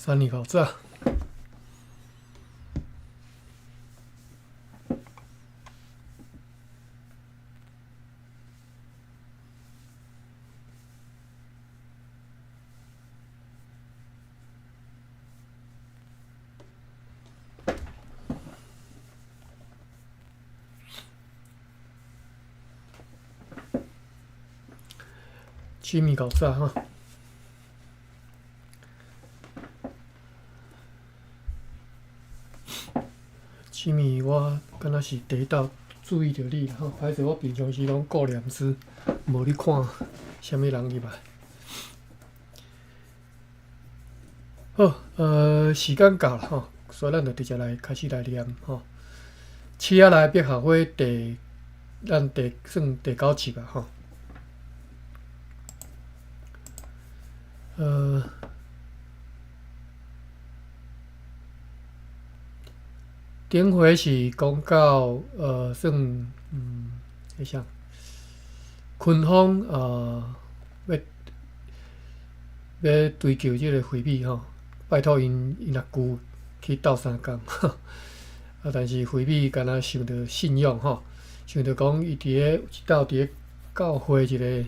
3年較早。Jimmy 較早吼。Jimmy，我敢若是第一道注意著你吼，歹勢我平常時攏顧念書，無咧看啥物人入來。好，時間到啦吼，所以咱就直接來開始來念吼。刺仔內百合花第，咱第算第九集啊吼。頂回是講到算彼啥，昆峰欲追求這个惠美吼，拜託𪜶阿舅去鬥相共，啊，但是惠美敢若想著信仰吼，想著講伊佇咧有一道佇咧教會一个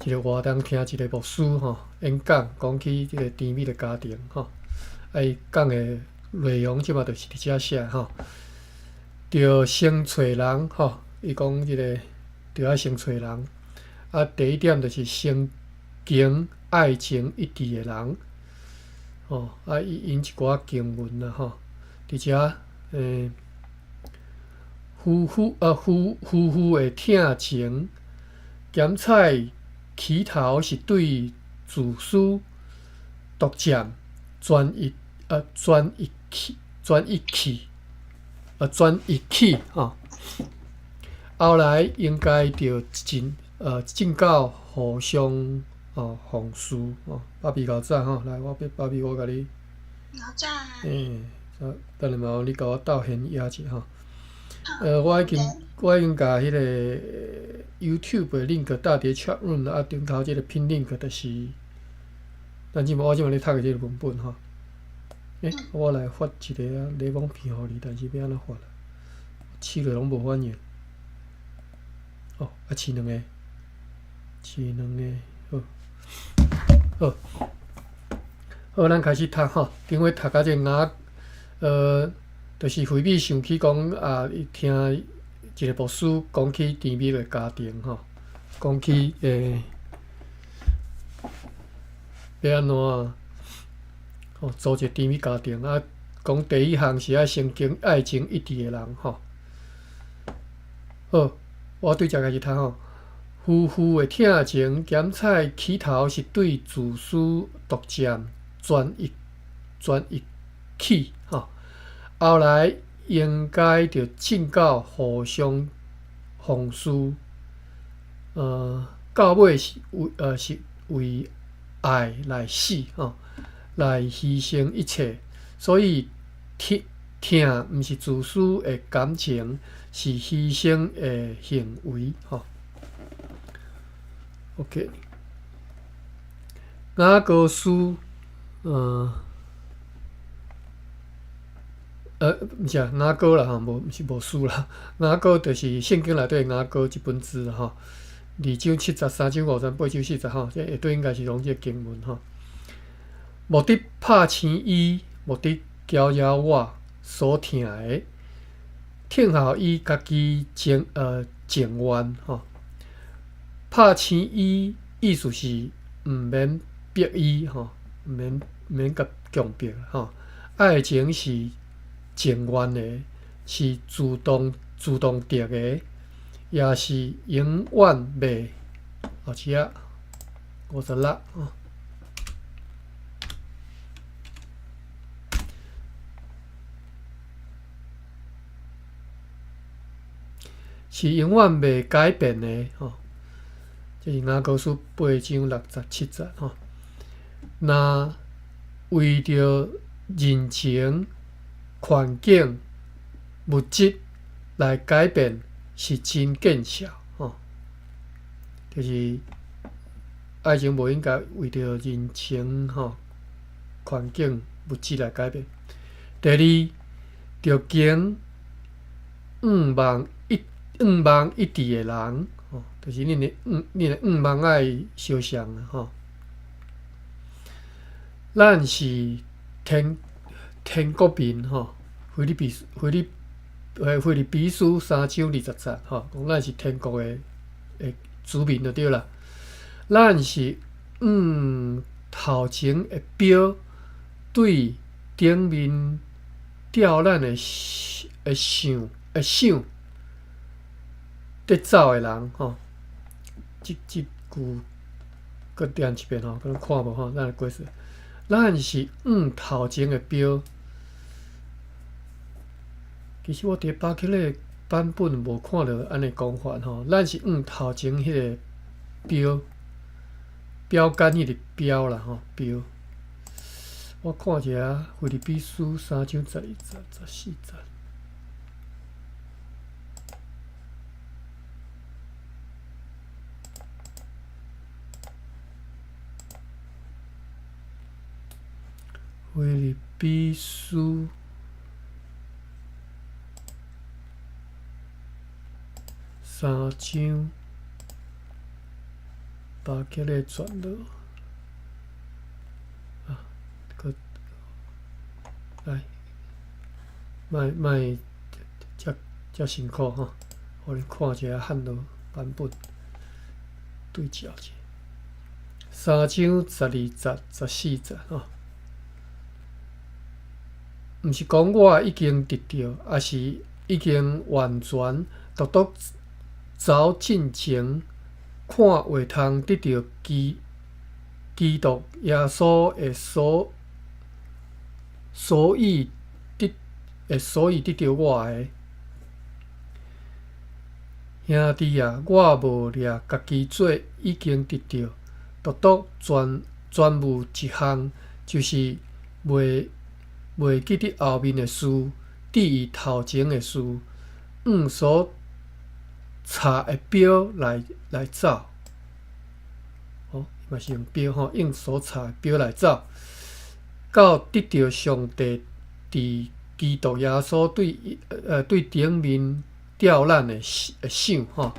一个活動，聽一个牧師吼演講，講起這个甜蜜的家庭吼，啊，伊講的內容這馬就是佇遮寫吼，著先揣人吼，伊講這个著愛先揣人，啊，第一點就是先經愛情一致的人，吼，啊，伊引一寡經文啦吼，佇遮夫婦的疼情，檢採起頭是對自私、獨佔、專一、專一去、專一去、專一去吼。後來應該著進到互相奉事吼。芭比較早吼，來，我欲芭比，我共你。較早。等下麻煩你共我鬥現壓者吼。我已經共彼个 YouTube 的 link 搭佇 chat room 啊，頂頭這个 pin link 就是，咱這馬我這馬咧讀的這个文本吼。我來發一个啊禮物片予你，但是欲按怎發啊？試落攏無反應。哦，啊，試兩个，試兩个，好，好，好，咱開始讀吼。頂回讀到這個雅，就是惠美想起講啊，伊聽一個牧師講起甜蜜的家庭吼，講起欲按怎吼，組一個甜蜜家庭啊，講第一項是愛先經愛情一致的人吼。好，我對這開始讀吼。夫婦的疼情檢採起頭是對自私、獨佔、專一、專一去吼，後來應該著進到互相奉事，到尾是為是為愛來死吼，來犧牲一切。所以疼疼毋是自私的感情，是犧牲的行為吼。OK，雅各書，毋是啊，雅歌啦吼，無毋是無書啦。雅歌就是聖經內底雅歌這本書吼，二章七節、三章五節、八章四節吼，這下底應該是攏這個經文吼。莫得拍醒伊，莫得攪擾我所疼的，聽候伊家己情願吼。拍醒伊意思是毋免逼伊吼，毋免共強迫吼。愛情是情願的，是自動得的，也是永遠袂哦，是啊，56吼。是永遠袂改變的吼。這是雅各書八章六節七節吼。若為著人情、環境、物質來改變，是真見笑吼。就是愛情無應該為著人情吼、環境物質來改變。第二，著敬向望一向望一致的人，吼，就是恁的向望愛相像吼。咱是天國民吼，腓立比書3章20節吼，講咱是天國的子民就對啦。咱是向頭前的標對頂面吊咱的想佇走的人吼。這句閣念一遍吼，閣看無吼，咱來解釋。咱是向頭前的標。其實我佇巴克禮版本無看著按呢講法吼，咱是向頭前彼个標，標桿彼個標啦吼，標。我看一下腓立比書3章12節、14節。腓立比書三章，巴克禮傳道啊，閣來，莫莫遮遮辛苦吼，予恁看一下漢羅版本對照者，三章十二節、十四節吼。毋是講我已經得著，抑是已經完全，獨獨走進前，看會通得著基督耶穌的所以得著我的。兄弟啊，我無掠家己做已經得著，獨獨專務一項，就是袂記得後面的事，注意頭前的事，向所插的標來走。哦，嘛是用標吼，用所插的標來走，到得著上帝佇基督耶穌對頂面吊咱的想吼。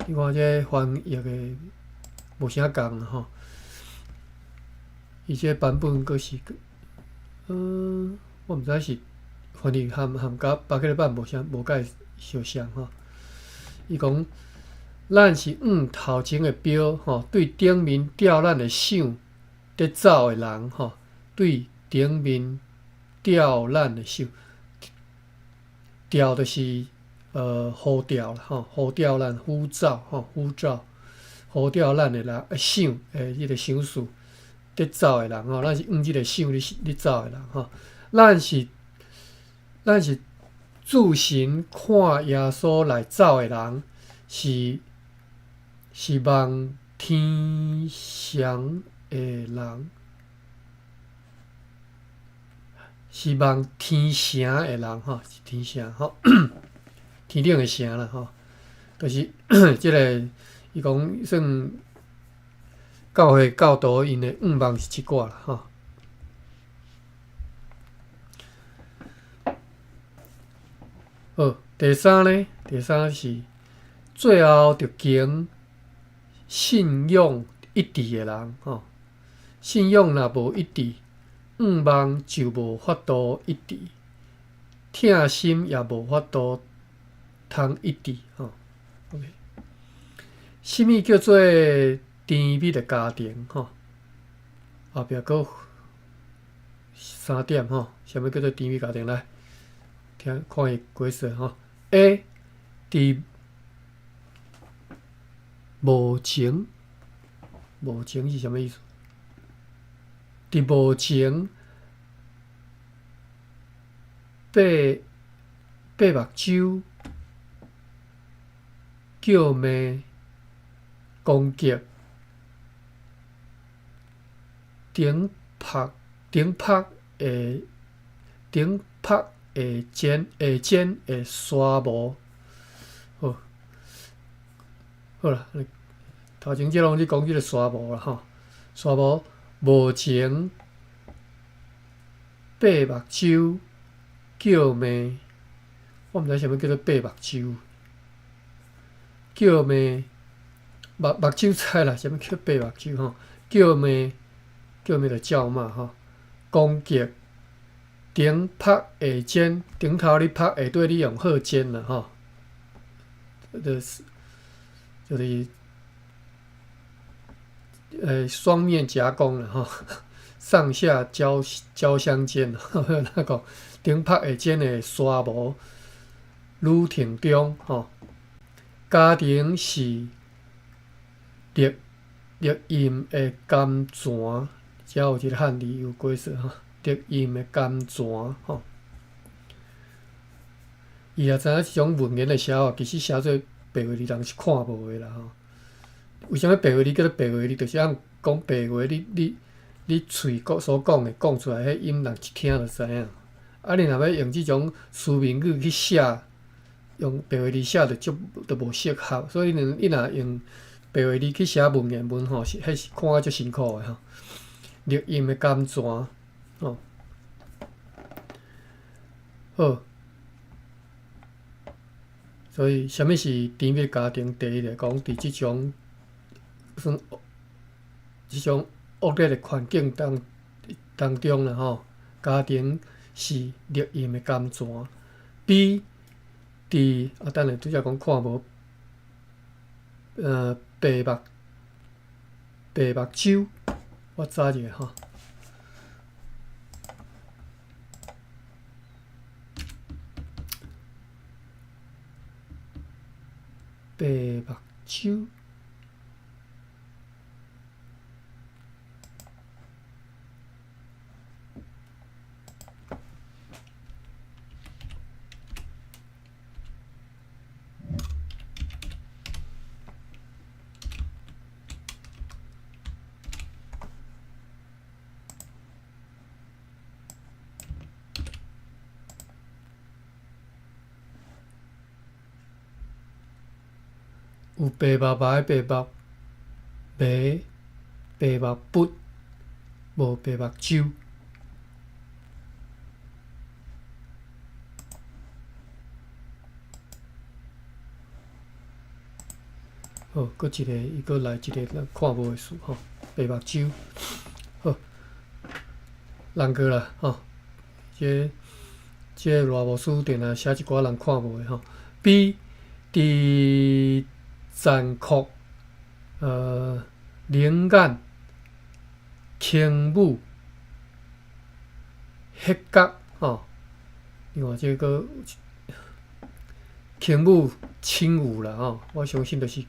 你看這翻譯的無啥仝吼，伊這版本閣是，我毋知是翻譯含佮巴克禮版無啥無介相像吼。伊講，咱是向頭前的標吼，對頂面吊咱的想佇走的人吼，對頂面吊咱的想，吊就是呼吊啦吼，呼吊咱呼召吼，呼召呼吊咱的人想的彼个想事佇走的人吼，咱是向這个想咧走的人吼。咱是注神看耶穌來走的人，是望天上的人，是望天城的人吼，是天城吼，天頂的城啦吼，就是這个伊講算教會教徒𪜶的願望是這寡啦吼。好，第三呢？第三是最後著敬信仰一致的人吼。信仰若無一致，願望就無法度一致，疼心也無法度通一致吼。OK，啥物叫做甜蜜的家庭吼？後壁閣三點吼，啥物叫做甜蜜家庭？來，聽看伊解釋吼。A 佇無情，無情是啥物意思？佇無情擘目睭叫罵攻擊頂拍下剪的沙無，好，好啦，頭前這攏咧講這个沙無啦吼，沙無無情擘目睭叫罵，我毋知啥物叫做擘目睭，叫罵目目睭知啦，啥物叫擘目睭吼？叫罵叫罵就叫罵吼，攻擊頂拍下煎，頂頭咧拍，下底你用好煎啦吼，就是雙面夾攻啦吼，上下交交相煎，那個頂拍下煎的沙無旅程中吼，家庭是綠綠蔭的甘泉，遮有一個漢字有解說吼，綠蔭的甘泉吼。伊也知影這種文言的寫法，其實寫做白話字人是看無的啦吼。為啥物白話字叫做白話字？就是按講白話，你喙講所講的講出來，彼音人一聽就知影。啊，你若欲用這種書面語去寫，用白話字寫就足就無適合。所以你若用白話字去寫文言文吼，是彼是看啊足辛苦的吼。綠蔭的甘泉吼，好。所以，啥物是甜蜜家庭？第一個講，佇這種算這種惡劣的環境當當中啦吼，家庭是綠蔭的甘泉。B 佇啊，等下拄才講看無，白目白目睭，我查一下吼。白目睭。有白目目的白目眉、白目筆，無白目睭。好，閣一个，伊閣來一个咱看無的詞吼，白目睭。好，難過啦吼，這這個賴牧師定定寫一寡人看無的吼。B 佇殘酷、冷眼、輕侮、彼角吼，另外這個輕侮、輕侮啦吼，我相信就是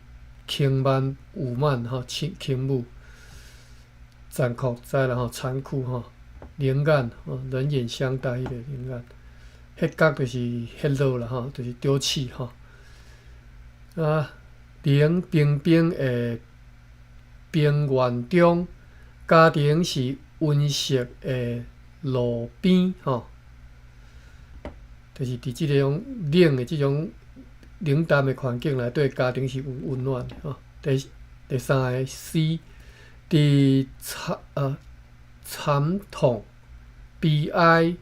輕慢、侮慢吼，輕輕侮、殘酷知啦吼，殘酷吼，冷眼吼，冷眼相待彼個冷眼，彼角就是彼落啦吼，就是丟棄吼，啊。冷冰冰的平原中，家庭是溫室的路邊吼，就是佇這種冷的這種冷淡的環境內底，家庭是有溫暖的吼。第第三个 C，佇慘慘痛、悲哀、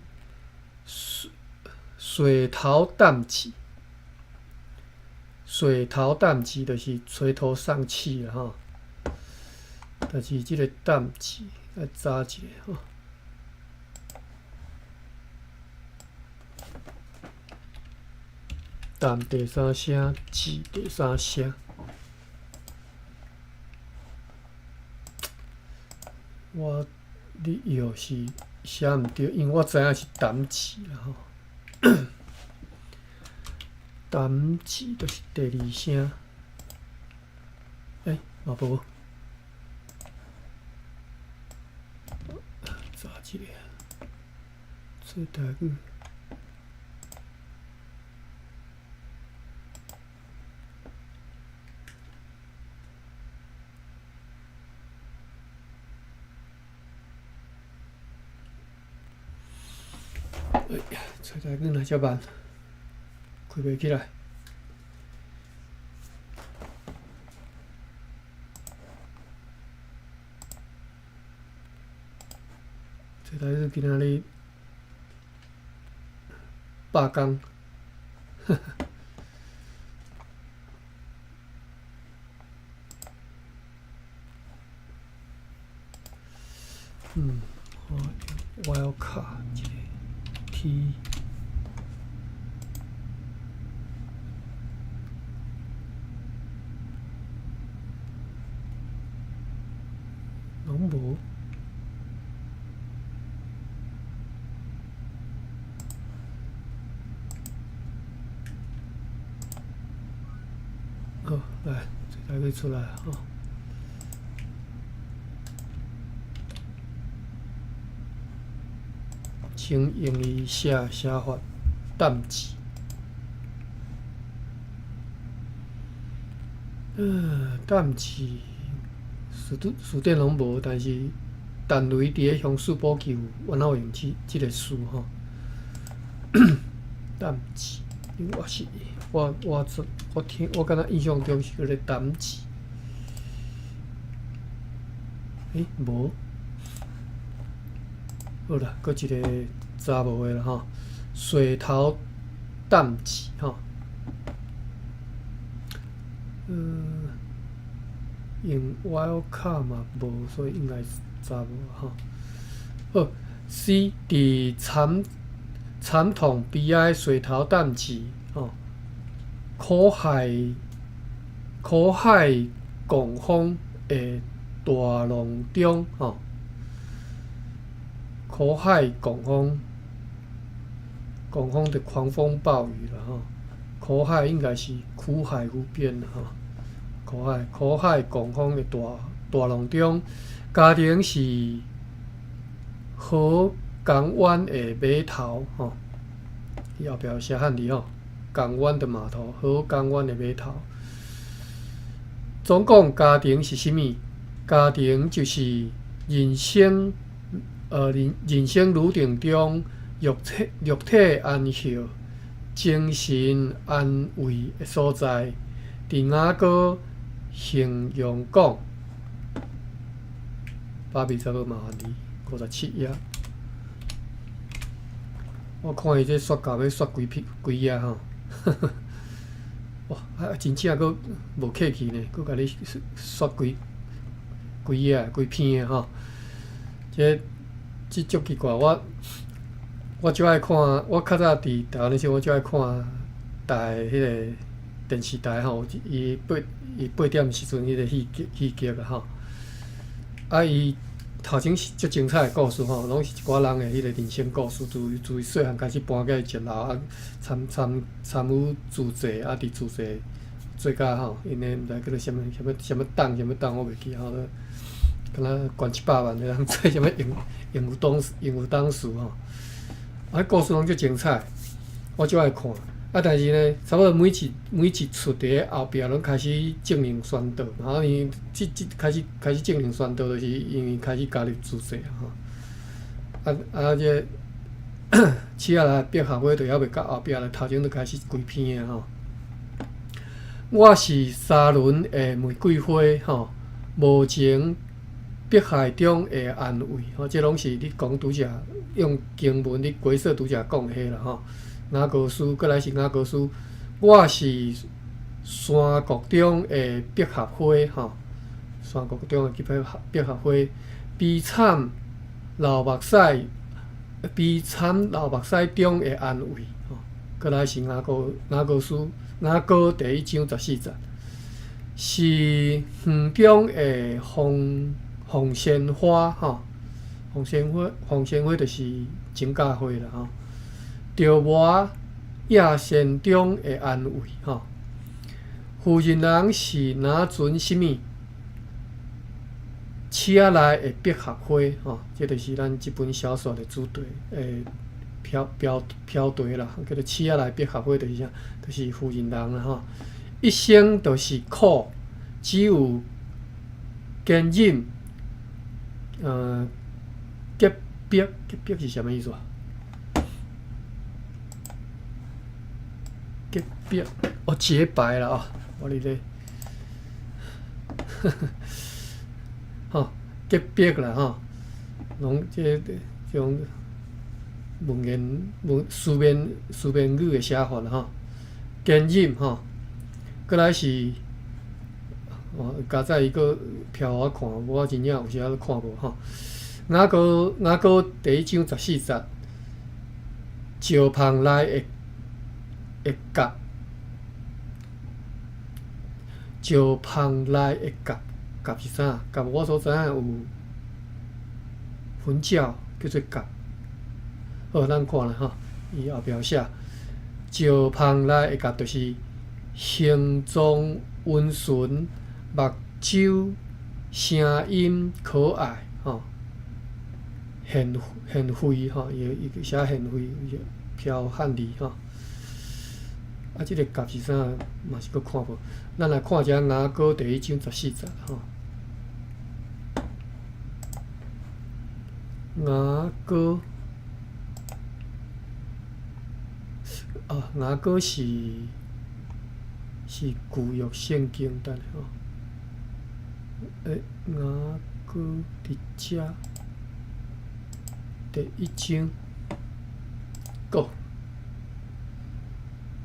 垂頭喪氣。垂頭喪氣就是垂頭喪氣啦吼，但是這個喪氣愛查一下吼。淡第三聲，氣第三聲。我你藥是寫毋著，因為我知影是淡氣啦吼。淡氣就是第二聲，欸，嘛無，查一下，做台語。哎呀，做台語若遮慢，開袂起來。這台語今仔日罷工。我 wildcard 一個 T，攏無。好，來，這個出來吼。先用伊寫寫法，淡字。淡字詞典攏無，但是陳雷佇咧鄉事簿記有，阮有用這個詞吼。淡字，我是我我我聽我敢若印象中是叫做淡字。欸，無。好啦，閣一個查無的啦吼，水頭淡字吼。用 wildcard 嘛無，所以應該是查無吼。好，C 佇慘慘痛悲哀水頭淡字吼，苦海苦海狂風的大浪中吼。苦海狂風，狂風就狂風暴雨啦吼。苦海應該是苦海無邊啦吼。苦海苦海狂風的大大浪中，家庭是河港灣的碼頭吼。伊後壁有寫漢字吼，港灣的碼頭，河港灣的碼頭。總講家庭是啥物？家庭就是人生。人人生旅程中，肉體安歇、精神安慰的所在。佇雅歌形容講，120麻煩你57頁。我看伊這煞到欲煞規篇規頁吼，哇！啊，真正閣無客氣呢，閣共你煞規規頁規篇的吼，這。這足奇怪，我足愛看，我較早佇台灣的時陣，我足愛看台彼個電視台吼，伊8點時陣彼個戲劇戲劇啊吼。啊，伊頭前是足精彩的故事吼，攏是一寡人的彼個人生故事，自伊細漢開始搬過去一樓啊，參參參與自濟啊，佇自濟做甲吼，𪜶的毋知叫做啥物啥物啥物黨啥物黨，我袂記吼。敢若捐100萬的人做啥物榮榮譽董事榮譽董事吼，啊，故事攏足精彩，我足愛看。啊，但是呢，差不多每一齣佇咧後壁攏開始政令宣導，啊，因這這開始開始政令宣導，就是因為開始加入自治吼。啊啊，這試仔內百合花就猶未到後壁咧，頭前就開始規篇的吼。我是沙崙的玫瑰花吼，無情。碧海中的安慰，吼，這攏是你講拄才用經文，你解說拄才講的彼啦吼。雅歌書，閣來是雅歌書，我是山谷中的百合花，吼，山谷中的百合花，悲慘流目屎，悲慘流目屎中的安慰，吼，閣來是雅歌雅歌書，雅歌第一章14節，是園中的鳳。鳳仙花吼，鳳仙花，鳳仙花就是指甲花啦吼。著磨野仙中的安慰吼。婦人人是若陣啥物？試仔內的百合花吼，這就是咱這本小說的主題，標標標題啦，叫做試仔內百合花，就是啥？就是婦人人啦吼。一生就是苦，只有堅忍。潔白，潔白是啥物意思啊？潔白，哦，潔白啦哦，我佇咧，吼，潔白啦吼，攏這這種文言文書面書面語的寫法啦吼，堅忍吼，閣來是，哦，加載伊閣飄予我看，我真正有時仔看無吼。雅歌雅歌第一章十四節，石縫內的的蛤，石縫內的蛤，蛤是啥？蛤我所知影有粉鳥叫做蛤。好，咱看啦吼，伊後壁寫石縫內的蛤，就是形狀溫順，目睭聲音可愛吼，賢賢惠吼，伊伊寫賢惠，飄漢字吼。啊，這個蛤是啥？嘛是閣看無。咱來看一下雅歌第一章十四節吼。雅歌。啊，雅歌是是舊約聖經，等下吼。欸，雅歌佇遮第一章，閣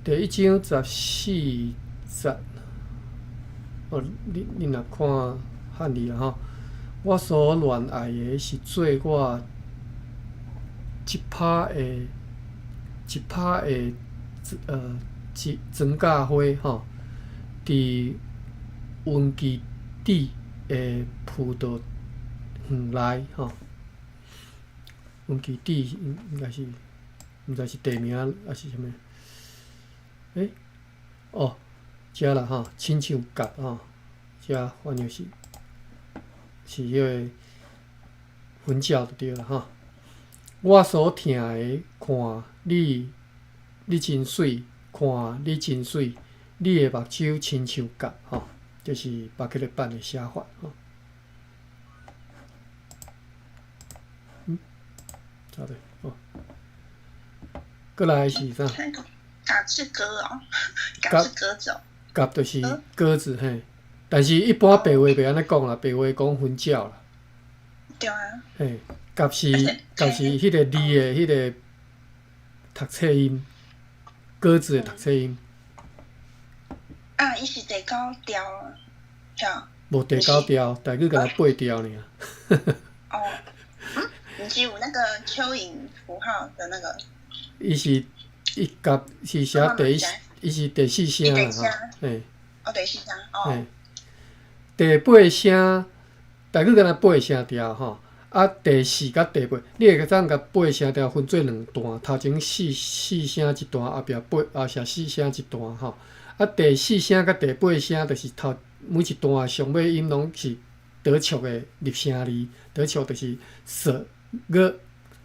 第一章十四節。哦，你你若看漢字啦吼，我所戀愛的是做我一拍的，一拍的。呃，一莊稼花吼，佇溫基地的葡萄園內吼，溫基地應應該是，毋知是地名抑是啥物？欸，哦，遮啦吼，親像蛤吼，遮反正是是彼个粉鳥就對啦吼。我所疼的，看你。你真媠，看你真媠，你的目睭親像蛤吼，這是巴克勒版的寫法吼。嗯，咋的？哦，閣來是啥？蛤是鸽哦，蛤是鸽子哦。蛤就是鸽子嘿，但是一般白話袂按呢講啦，白話講粉鳥啦。對啊。嘿，蛤是蛤是彼個字的彼個讀冊音。鴿子的讀冊音。啊，伊是第九調，是無第九調，台語干焦八調爾。哦，嗯，毋是有那個蚯蚓符號的那個。伊是伊蛤是寫第一，伊是第四聲啦，嘿。哦，第四聲，哦。第八聲，台語干焦八聲調吼。啊，第四佮第八，你會當共八聲調分做兩段，頭前四四聲一段，後壁八後壁四聲一段吼。啊，第四聲佮第八聲，就是頭每一段上尾音攏是倒觸的入聲字，倒觸就是說、月、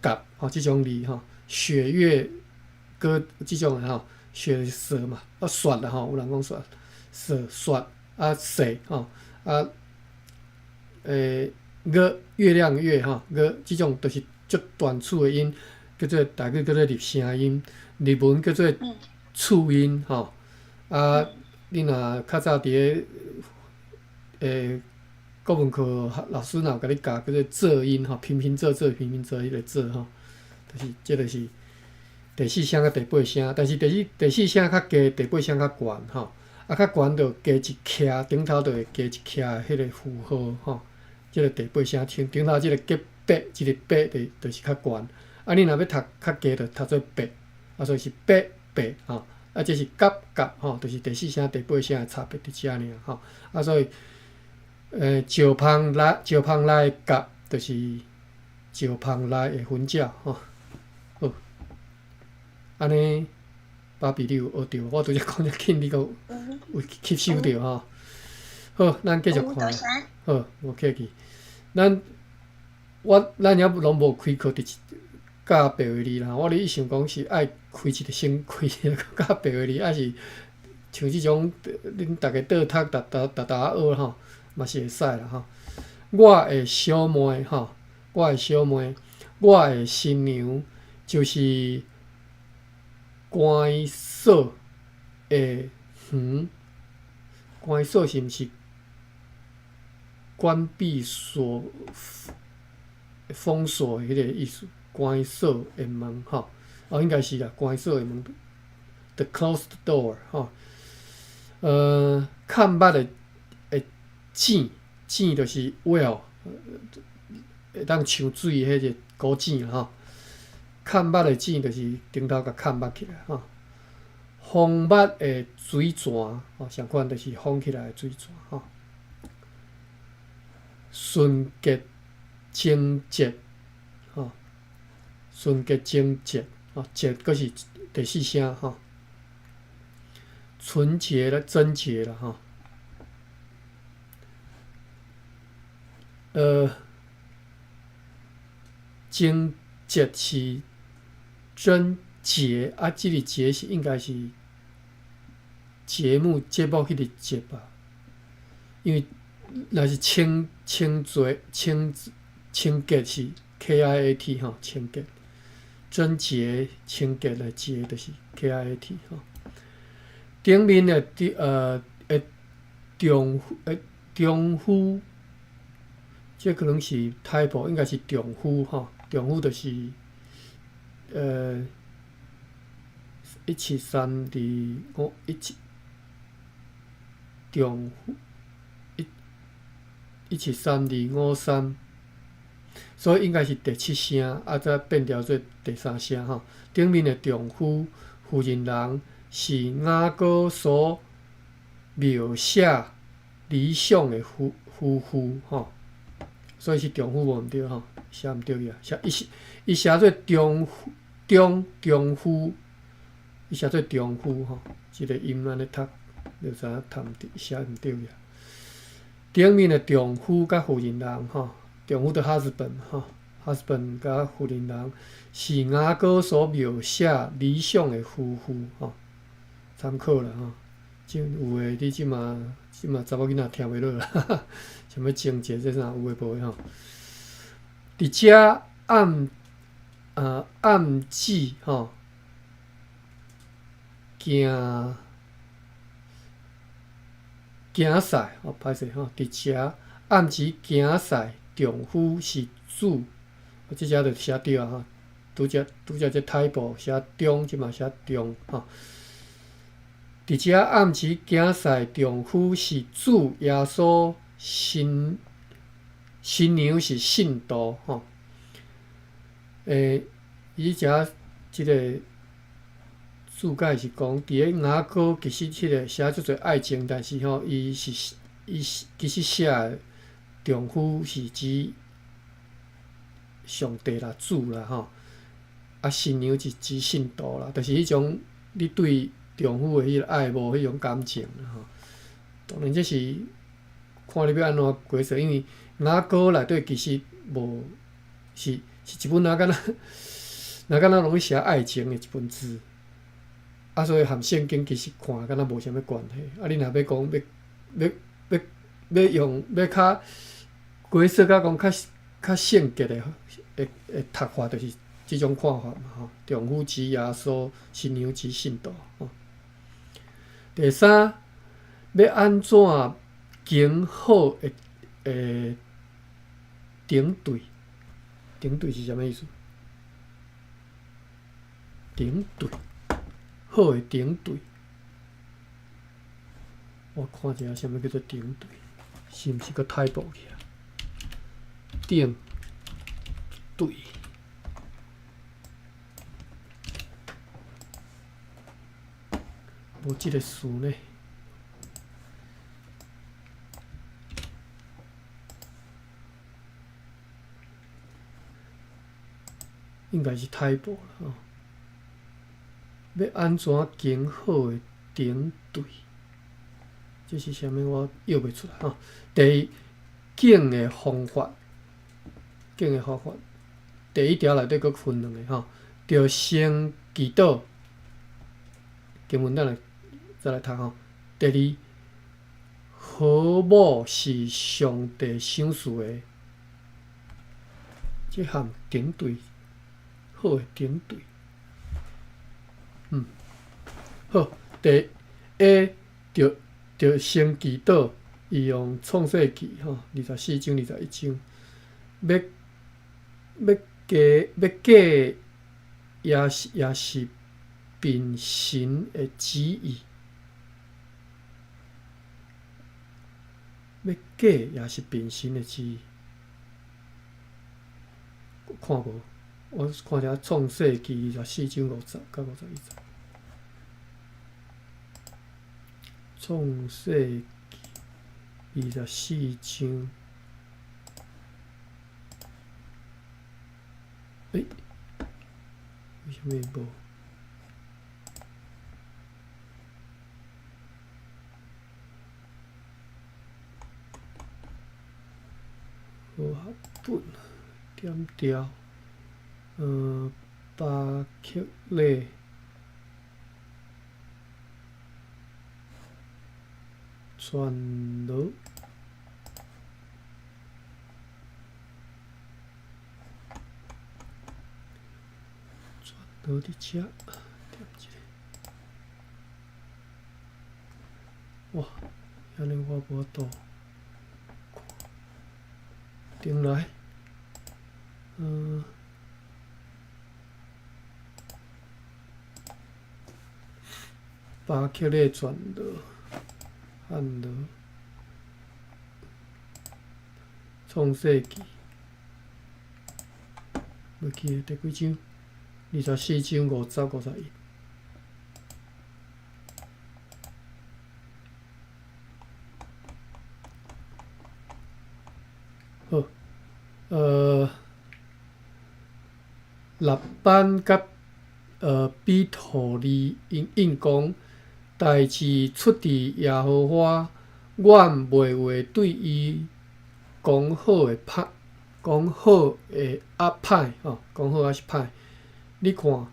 蛤吼這種字吼，雪月歌這種的吼，雪說嘛，啊雪啦吼，有人講雪，說雪啊雪吼啊，欸。月月亮月吼，月這種就是足斷續的音，叫做台語叫做入聲音，日文叫做促音吼。啊，你若較早佇咧欸國文課老師若有共你教叫做仄音吼，平平仄仄平平仄彼個仄吼，就是這个是第四聲佮第八聲，但是第四第四聲較低，第八聲較懸吼。啊，較懸就加一徛，頂頭就會加一徛彼個符號吼。這個第八聲，像頂頭這個結八，這個八就就是較懸。啊，你若欲讀較低，就讀做八，啊，所以是八八吼。啊，這是蛤蛤吼，就是第四聲、第八聲的差別佇遮爾吼。啊，所以，欸，石縫內石縫內的蛤，就是石縫內的粉鳥吼。好，按呢，芭比你有學著無？我拄則講遮緊，你閣有有吸收著吼？好，咱繼續看。好，無客氣。咱我咱猶攏無開課佇教白話字啦。我咧想講是愛開一個先開一個教白話字，抑是像這種恁逐家倒讀，逐逐逐逐仔學吼，嘛是會使啦吼。我的小妹吼，我的小妹，我的新娘就是關鎖的園，關鎖是毋是？關閉鎖、封鎖彼個意思，關鎖的門吼，哦，應該是啦，關鎖的門，the closed door 吼。崁捌的井，井就是 well，會當搶水彼個古井吼。崁捌的井就是頂頭共崁捌起來吼。封捌的水泉吼，相款就是封起來的水泉吼。純潔貞潔吼，純潔貞潔吼，潔閣是第四聲吼。純潔啦，貞潔啦吼。貞潔是貞潔啊，這個潔是應該是節目彼個節吧，因為若是清清潔清清潔是 KIAT 吼，清潔貞潔清潔的潔就是 KIAT 吼。頂面的的丈夫，這可能是 typo，應該是丈夫吼，丈夫就是17325一七丈夫一173253，所以應該是第七聲，啊，才變調做第三聲吼。頂面的丈夫婦人人是雅歌所描寫理想的夫婦吼，所以是丈夫無毋對吼，寫毋對去啊，寫伊是伊寫做丈夫中丈夫，伊寫做丈夫吼，這個音按呢讀，就知影讀毋對，寫毋對去啊。頂面的丈夫佮婦人人吼，丈夫的 husband 吼，husband 佮婦人人是雅歌所描寫理想的夫婦吼，參考啦吼。這有的你這馬查某囡仔聽袂落啦，啥物情節這啥有的無的吼。佇遮暗指吼，行駛吼，歹勢吼，佇遮暗指行駛丈夫是主，這遮就寫對啊吼，拄則這 typo 寫中，這馬寫中吼。佇遮暗指行駛丈夫是主耶穌，新娘是信徒吼。伊遮這個注解是講，佇咧雅歌其實彼個寫足濟愛情，但是吼，伊是其實寫的丈夫是指上帝啦、主啦吼，啊新娘是指信徒啦，就是彼種你對丈夫的彼個愛無彼種感情啦吼。當然這是看你欲按怎解釋，因為雅歌內底其實無是一本若敢若若敢若攏咧寫愛情的一本書，啊，所以含聖經其實看敢若無啥物關係。啊，你若欲講欲用欲較解釋甲講較聖潔的讀法，就是這種看法嘛吼。丈夫指耶穌，新娘指信徒吼。第三，欲按怎經好的頂對？頂對是啥物意思？頂對，好的頂對。我看一下啥物叫做頂對，是毋是閣 typo 去啊？頂對，無這個詞呢？應該是 typo 啦吼。欲按怎經好的頂對？這是啥物？我臆袂出來吼。第二，敬的方法，敬的方法，第一條內底閣分兩个吼。著先祈禱，經文咱來再來讀吼。第二，和睦是上帝賞賜的，這含頂對，好的頂對。好，第 A 著先祈禱，伊用創世記吼24章21章，欲假欲假也是憑神的旨意，欲假也是憑神的旨意。看無？我看著創世記24章50甲51節。創世記二十四章，欸？為啥物無？和合本點掉，巴克禮傳羅，傳羅佇遮，點一下。哇，按呢我無法度看。轉來，巴克禮傳羅，漢羅，創世記，袂記得第幾章？24章50、51。好，拉班佮彼土利應應講，代誌出佇耶和華，阮袂話對伊講好會歹，講好會抑歹吼，講好抑是歹？你看，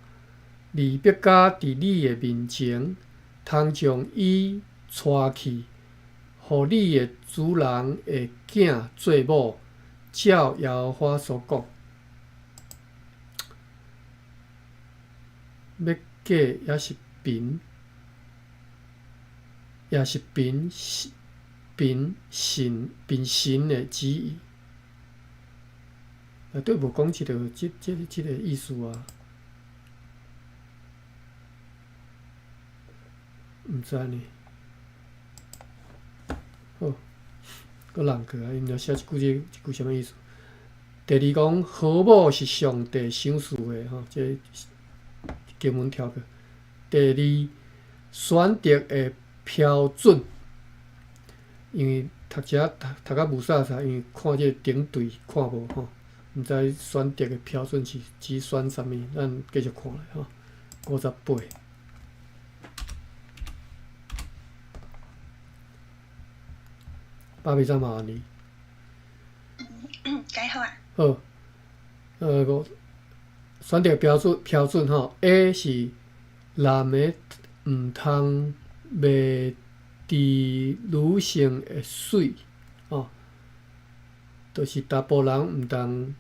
利百加佇你的面前，通將伊帶去，予你的主人的囝做某，照耶和華所講。欲假抑是憑，也是憑憑神憑神的旨意。內底無講這個意思啊。毋知呢。好，閣人過來，伊毋知寫一句這這句啥物意思。第二講，好某是上帝賞賜的吼，這經文跳過。第二，選擇的標準，因為讀遮讀讀甲霧煞煞，因為看這個頂對看無吼，毋知選擇的標準是指選啥物，咱繼續看咧吼。58。巴比怎嘛你？改好啊。好，五選擇標準吼，A 是男的毋通賣佇女性的媠，吼，就是查埔人毋通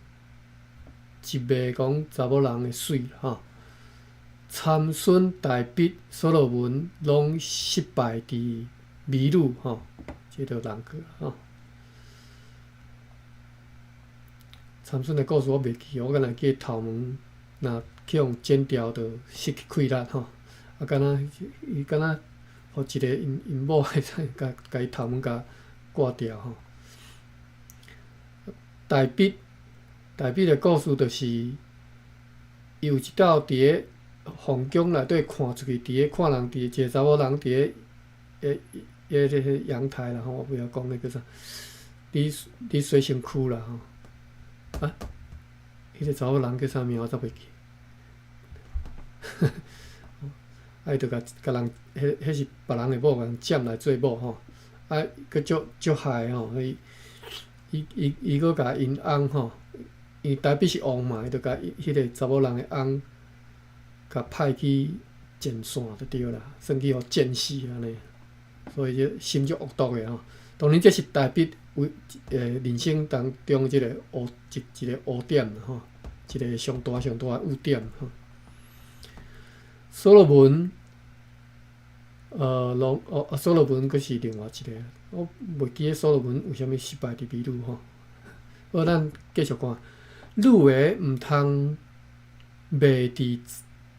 一賣講查某人的媠吼。參孫、大衛、所羅門攏失敗佇美女吼，這就人過吼。參孫的故事我袂記，我敢若記頭毛若去予剪掉，就失去氣力吼。啊，敢若伊敢若予一個𪜶𪜶某共共伊頭毛共割掉吼。大衛，大衛的故事就是，伊有一道佇咧皇宮內底看出去，佇咧看人佇一個查某人佇咧迄個陽台啦吼，我袂曉講彼叫啥，佇佇洗身軀啦吼。啊，彼個查某人叫啥名我煞袂記。啊，伊就共共人，彼彼是別人的某，共人占來做某吼。啊，閣足足害吼，伊伊伊伊閣共𪜶翁吼，因為大衛是王嘛，伊就共彼個查某人的翁，共派去前線就對啦，算去予戰死按呢。所以這心足惡毒的吼。當然這是大衛為人生當中這個污一一個污點吼，一個上大上大的污點吼。所羅門，攏哦，所羅門閣是另外一個，我袂記得所羅門為啥物失敗佇美女吼。好，咱繼續看。女的毋通賣佇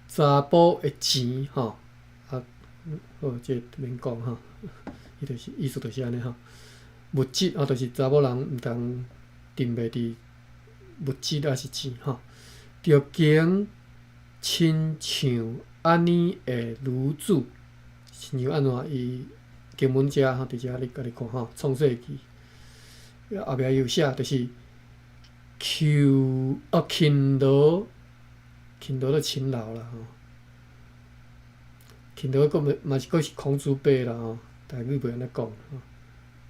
查埔的錢吼，啊，好，這免講吼，伊就是意思就是按呢吼。物質啊，就是查某人毋通定賣佇物質抑是錢吼。著經親像按呢的女子，親像按怎伊經文遮吼，佇遮你家己看吼，創世記後壁有寫，就是求哦勤勞，勤勞就勤勞啦吼。勤勞閣嘛是閣是孔子伯啦吼，台語袂按呢講吼，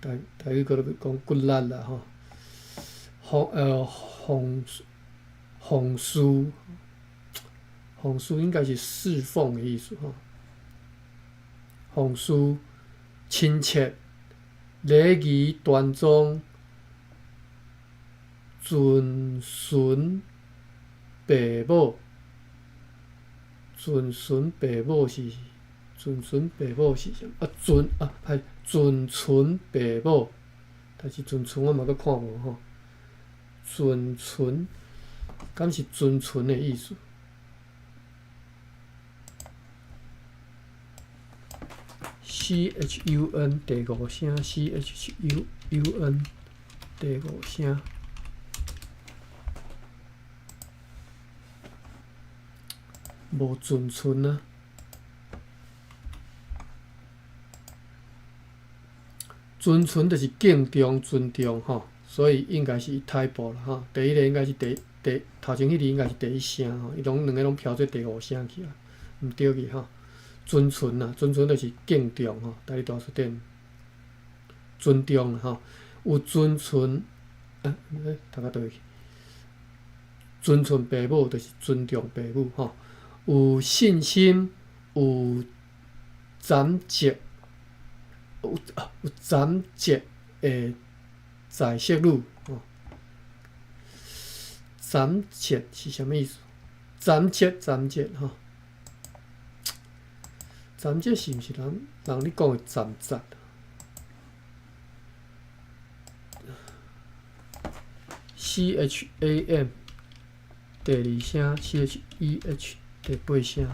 台台語閣咧講骨力啦吼。奉奉奉事，奉事應該是侍奉的意思吼。奉事親切、禮儀端莊、尊順父母，尊順父母是尊順父母是啥？啊，尊啊，歹尊順父母，但是尊順我嘛閣看無吼。尊順，敢是尊順的意思？CHUN 第五聲，CHUUN 第五聲，無尊順啊。尊順就是敬重、尊重吼，所以應該是 typo 啦吼。第一个應該是第第頭前彼字應該是第一聲吼，伊攏兩个攏飄做第五聲去啊，毋對去吼。尊順啊，尊順就是敬重吼，台語大辭典尊重吼，有尊順啊，讀到佗位去？尊順父母就是尊重父母吼，有信心，有攢節，有啊有攢節的在色女吼。攢節是啥物意思？攢節，攢節吼。攢節是毋是人人咧講的攢節？CHAM 第二聲，CHEH 第八聲。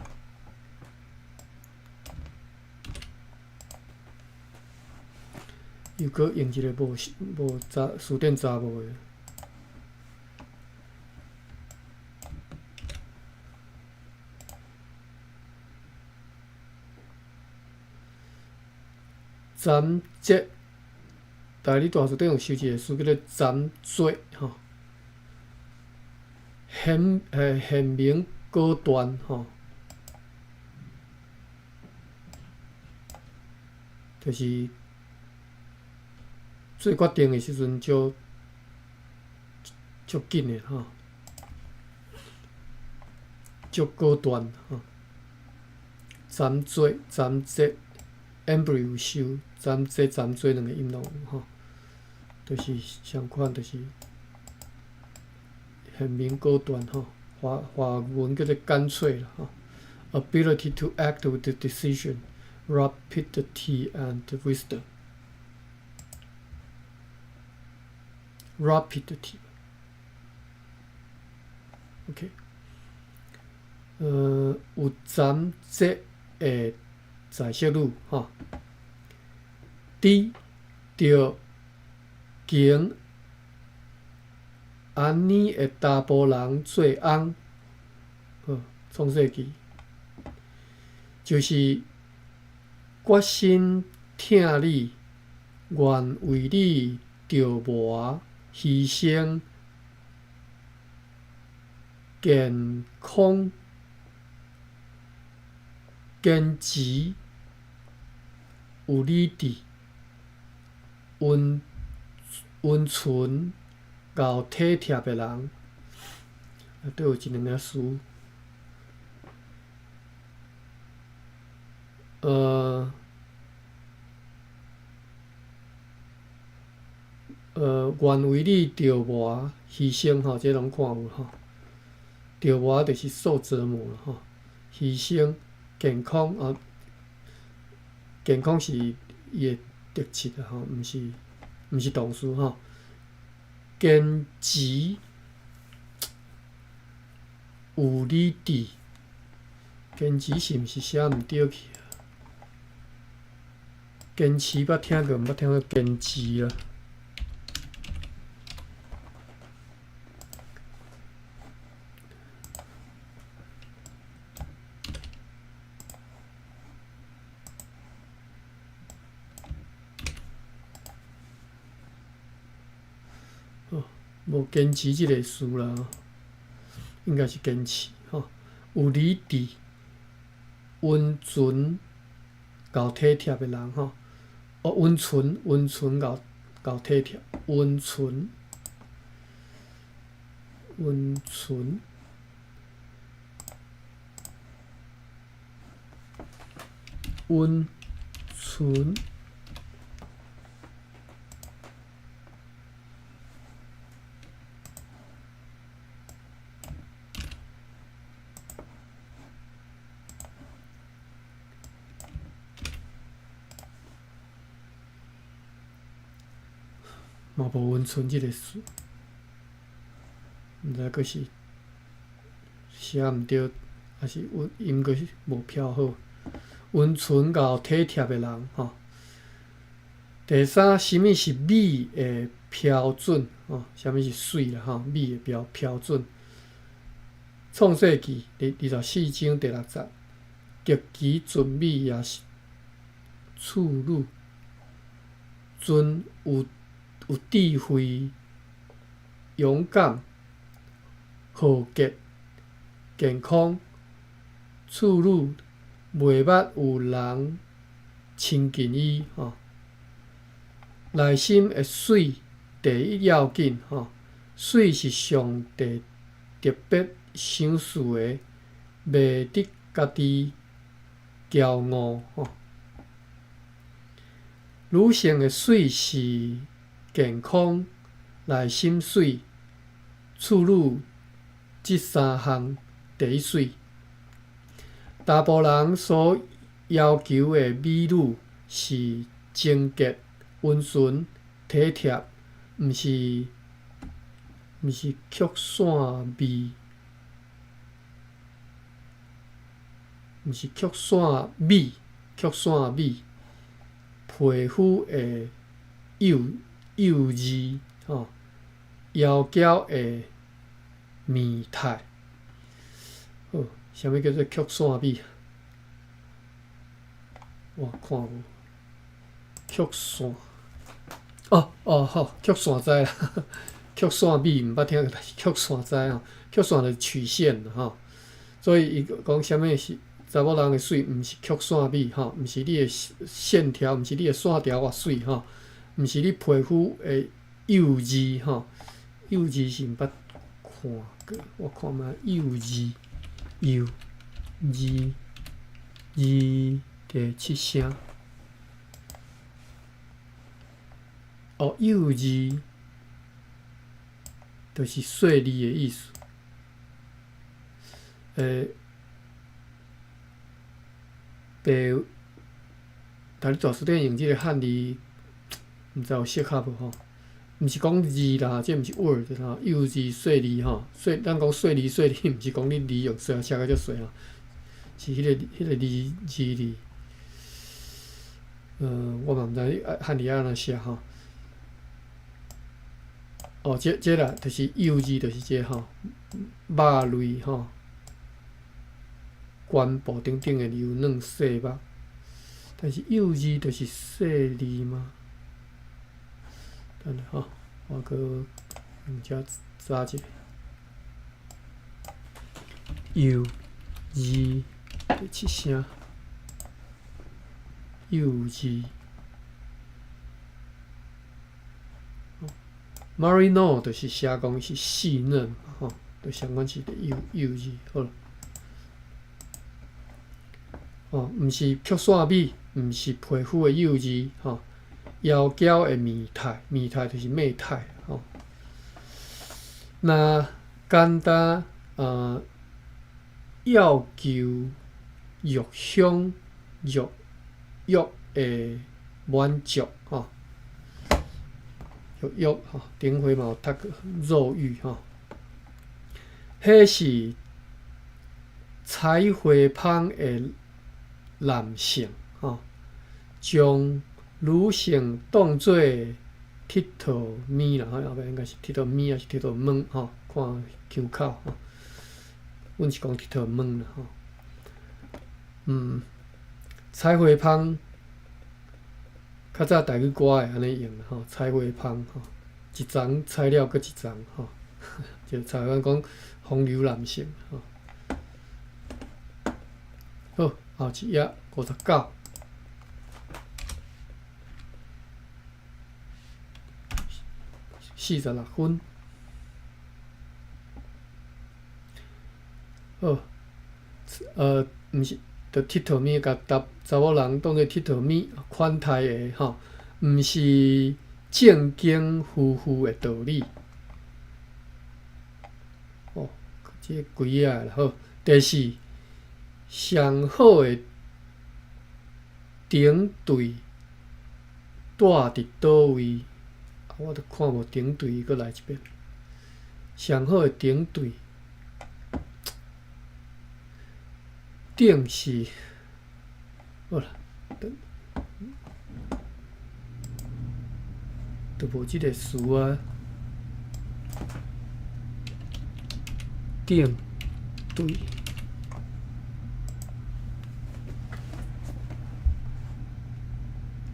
又閣用一个無無查辭典查無的。攢節，台語大辭典有收一个詞叫做攢節吼，賢賢明果斷吼，就是做決定的時陣足足緊的吼，足果斷吼，攢節攢節。Embryo 有收，攢節攢節兩个音攏有吼，就是相款，就是賢明果斷吼，華華文叫做乾脆啦吼。Ability to act with decision, rapidity and wisdom. Rapidity. OK。有攢節的在色女吼，佇著經按呢的查埔人做翁，好，創世記，就是決心疼你，願為你著磨犧牲健康。堅持有理智、溫溫存、𠢕體貼的人，內底有一兩个詞，願為你著磨犧牲吼，這攏看有吼，著磨就是受折磨吼，犧牲。健康啊，健康是伊的特質啊吼，毋是毋是動詞吼。堅持，有理智，堅持是毋是寫毋著去啊？堅持捌聽過，毋捌聽過堅持啦。哦，無堅持這个詞啦，應該是堅持吼。有理智、溫存、夠體貼的人吼。哦，溫存、溫存夠夠體貼，溫存、溫存、溫存。嘛無溫存這个詞，毋知閣是寫毋著，抑是韻音閣是無飄好。溫存夠體貼的人吼。第三，啥物是美的標準？吼，啥物是媠啦？吼，美的標標準。創世記第24章第六節，極其俊美也是處女，尊有。有智慧、勇敢、豪傑、健康，處女袂捌有人親近伊吼。內心的媠第一要緊吼，媠是上帝特別賞賜的，袂得家己驕傲吼。女性的媠是健康、內心媠、處女這三項第一媠。查埔人所要求的美女是貞潔、溫順、體貼，毋是曲線美，毋是曲線美，曲線美，皮膚會幼。幼稚吼，窈窕的面態，好，啥物叫做曲線美？我看無曲線，哦哦好，曲線知啦，曲線美毋捌聽過，但是曲線知吼，曲線就是曲線吼，所以伊講啥物是查某人的媠，毋是曲線美吼，毋是你的線條，毋是你的線條偌媠吼。毋是你皮膚的幼稚吼，幼稚是毋捌看過，我看覓幼稚，幼稚字第七聲。哦，幼稚就是細膩的意思。白，但你大辭典用這个漢字。毋知有適合無吼？毋是講字啦，這毋是 word 吼，幼稚細膩吼，細咱講細膩細膩，毋是講你字用寫寫甲足細吼，是彼個字字字。我嘛毋知漢字按怎寫吼。哦，這這啦，就是幼稚，就是這吼，肉類吼，肩部頂頂的柔軟細肉，但是幼稚就是細膩嗎？等下吼，我閣用遮查一下。幼字第七聲，幼字。Marino 就是寫講是細嫩吼，就相關是幼幼字好了。哦，毋是曲線美，毋是皮膚的幼稚吼。窈窕的面態，面態就是媚態吼。若簡單要求肉香肉欲的滿足吼，肉欲吼，頂回嘛有讀過肉欲吼。彼是採花蜂的男性，吼，將女性當做𨑨迌物啦，吼，後壁應該是𨑨迌物還是𨑨迌物吼？看腔口吼，阮是講𨑨迌物啦，吼。採花蜂較早台語歌會按呢用吼，採花蜂吼，一叢採了閣一叢吼，就台灣講風流男性吼。好，後一頁59，46分。好，毋是，著𨑨迌物，共查查某人當做𨑨迌物款待的吼，毋是正經夫婦的道理。哦，這個幾頁啦，好，第四，上好的頂對蹛佇佗位？我都看無頂對，閣來一遍。上好的頂對，頂是，好啦，都無這個詞啊。頂對，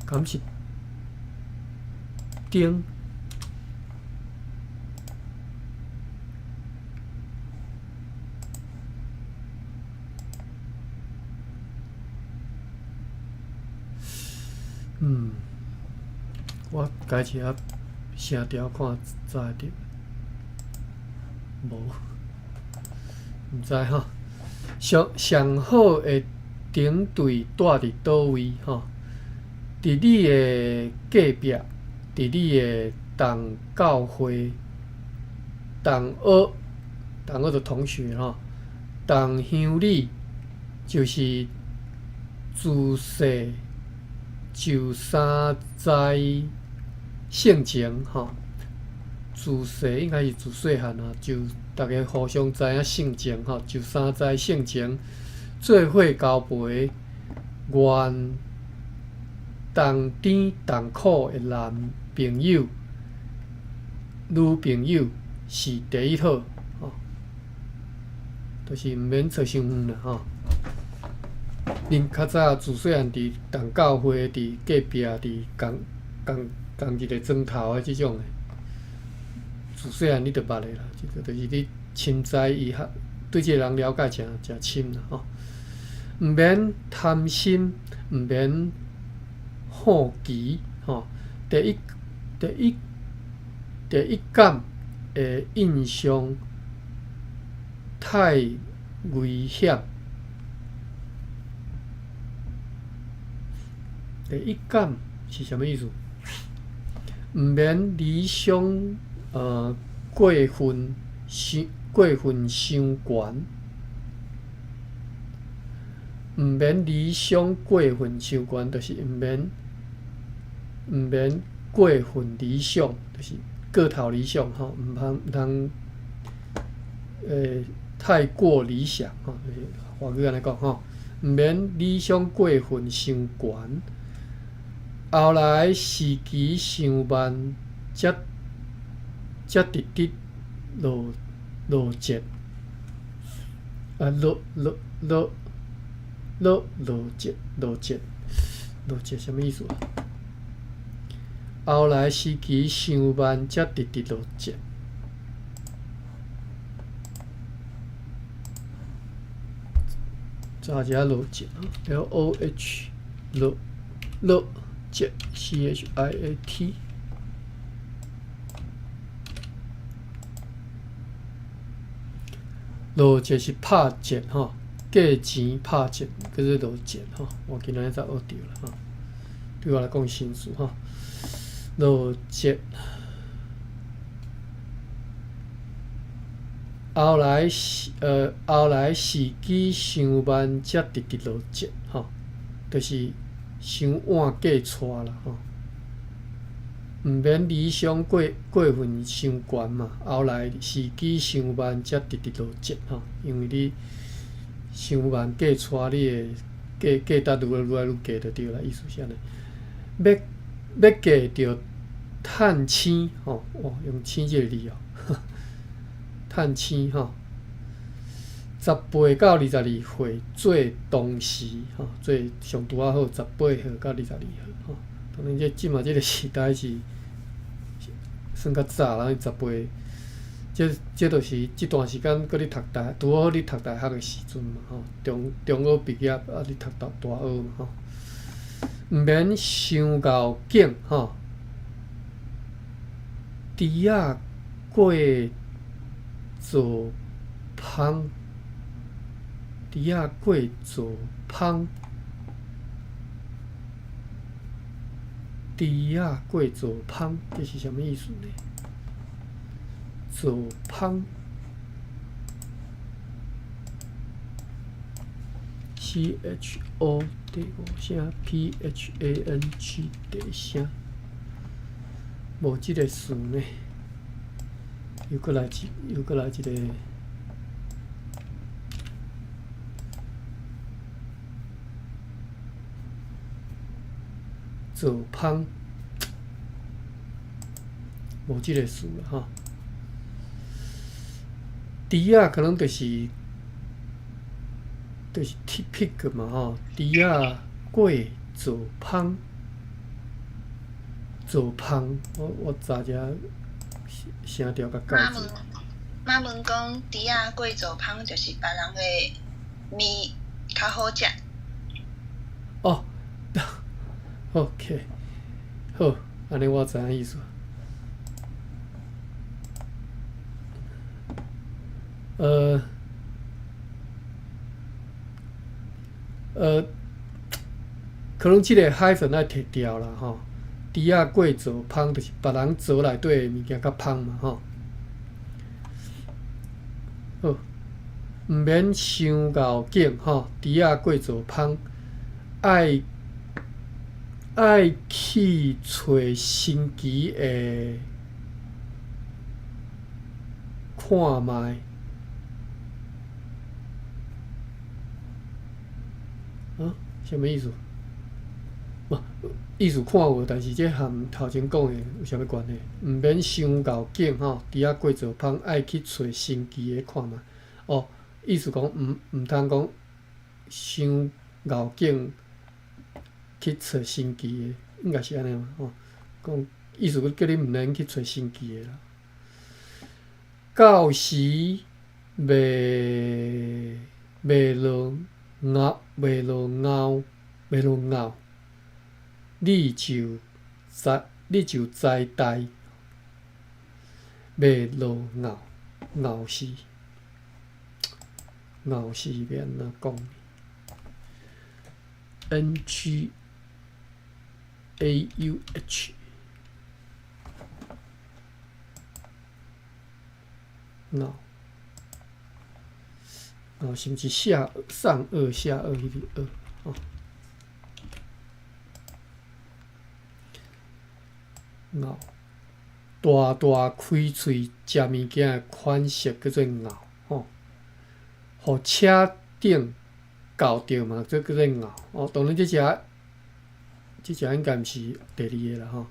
敢是頂？我改一下聲調看知會著無？毋知吼。上上好的頂對蹛佇佗位吼？佇你的隔壁，佇你的同教會、同學、同學的同學吼，同鄉里，就是自細就相知性情吼，自細應該是自細漢啊，就逐家互相知影性情吼，就相知性情，做伙交陪，願同甜同苦的男朋友、女朋友是第一好，吼，就是毋免揣傷遠啦，吼。恁較早自細漢佇同教會、佇隔壁、佇仝仝仝一個磚頭的這種的，自細漢你就捌的啦，這個就是你深知伊較對這個人了解誠誠深啦，吼。毋免貪心，毋免好奇，吼。第一、第一、第一感的印象太危險。第一感是啥物意思？毋免理想，過分傷過分傷懸。毋免理想過分傷懸，就是毋免過分理想，就是過頭理想吼，毋通太過理想吼，就是華語按呢講吼，毋免理想過分傷懸。後來時機傷慢，才才直直落落節，啊落落落落落節落節落節啥物意思啊？後來時機傷慢，才直直落節。早只落節，L O H 落落節 C H I A T。落節是拍折吼，價錢拍折叫做落折吼。我今仔日才學著啦吼，對我來講新詞吼。落節，後來時機傷慢，才直直落節吼，就是傷晚過帶啦吼。毋免理想過過分傷懸嘛，後來時機傷慢，才直直落節吼，因為你傷慢過帶你的過過值愈來愈來愈低就對啦，意思是按呢。欲欲過著趁星吼，哇，用星這个字哦，趁星吼。18到22歲做當時吼，做上拄仔好18歲到22歲吼。當然，這這馬這个時代是算較早啦，十八，這這就是這段時間閣咧讀大，拄好咧讀大學的時陣嘛吼。中中學畢業啊，咧讀大大學嘛吼。毋免傷𠢕景吼，豬仔過灶芳。豬仔過灶芳，豬仔過灶芳，這是啥物意思呢？灶芳，C H O 第五聲，P H A N G 第一聲，無這个詞呢。又閣來一，又閣來一个。灶芳，無這个詞啦吼。豬仔可能就是就是 pig 嘛吼，豬仔過灶芳，灶芳，我我查者聲調較改馬文馬文講豬仔過灶芳，就是別人的麵較好食。哦。OK，好，按呢我知影意思。呃，呃，可能這个 hyphen 愛提掉啦吼。豬仔過灶芳，就是別人灶內底的物件較芳嘛吼。好，毋免傷𠢕景吼，豬仔過灶芳，愛。愛去揣新奇的看覓，啊？啥物意思？無意思看有，但是這和頭前講的有啥物關係？毋免傷𠢕景吼，豬仔過灶芳，愛去揣新奇的看覓。哦，意思講毋毋通講傷𠢕景。去揣新奇的，應該是按呢嘛吼。講意思叫你毋免去揣新奇的啦。到時袂袂落𠢕，袂落𠢕，袂落𠢕，你就知你就知代。袂落𠢕，𠢕是𠢕是欲按怎講？N G A U H，𠢕，哦，是毋是下上顎下顎彼个顎？哦，𠢕，大大開喙食物件的款式叫做𠢕，吼，予車頂𠢕著嘛，這叫做𠢕。哦，當然這隻。這隻應該毋是第二个啦吼。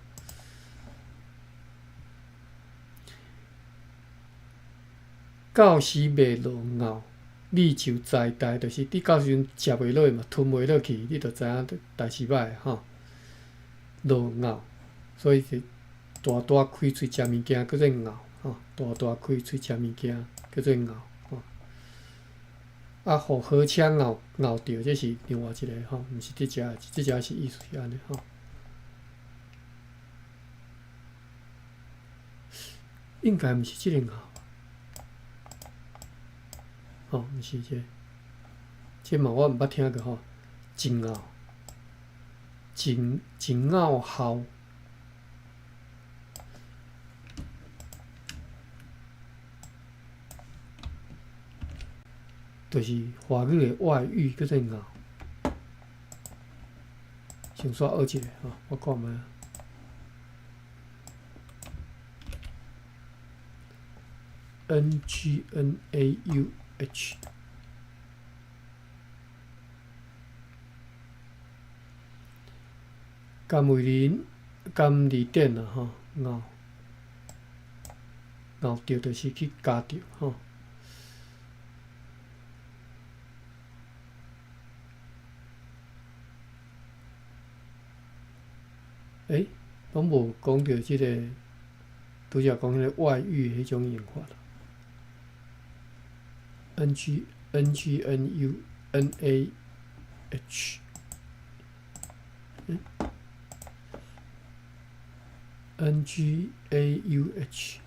到時袂落𠢕，你就知代，就是你到時陣食袂落嘛，吞袂落去，你就知影代誌歹吼。落𠢕，所以是大大開喙食物件叫做𠢕吼，大大開喙食物件叫做𠢕吼。啊，予火車𠢕𠢕著，這是另外一个吼，毋是這隻，這隻是意思是按呢吼。應該毋是這个𠢕，吼，毋是這个，這嘛我毋捌聽過吼，真𠢕，真真𠢕鱟。就是華語的外遇叫做𠢕。先煞學一个吼，我看覓。N G N A U H，甘為人甘字典啦吼，咬咬著就是去咬著吼。欸，攏無講著這个，拄才講彼个外遇彼種用法。N G N G N U N A H，欸，N G A U H。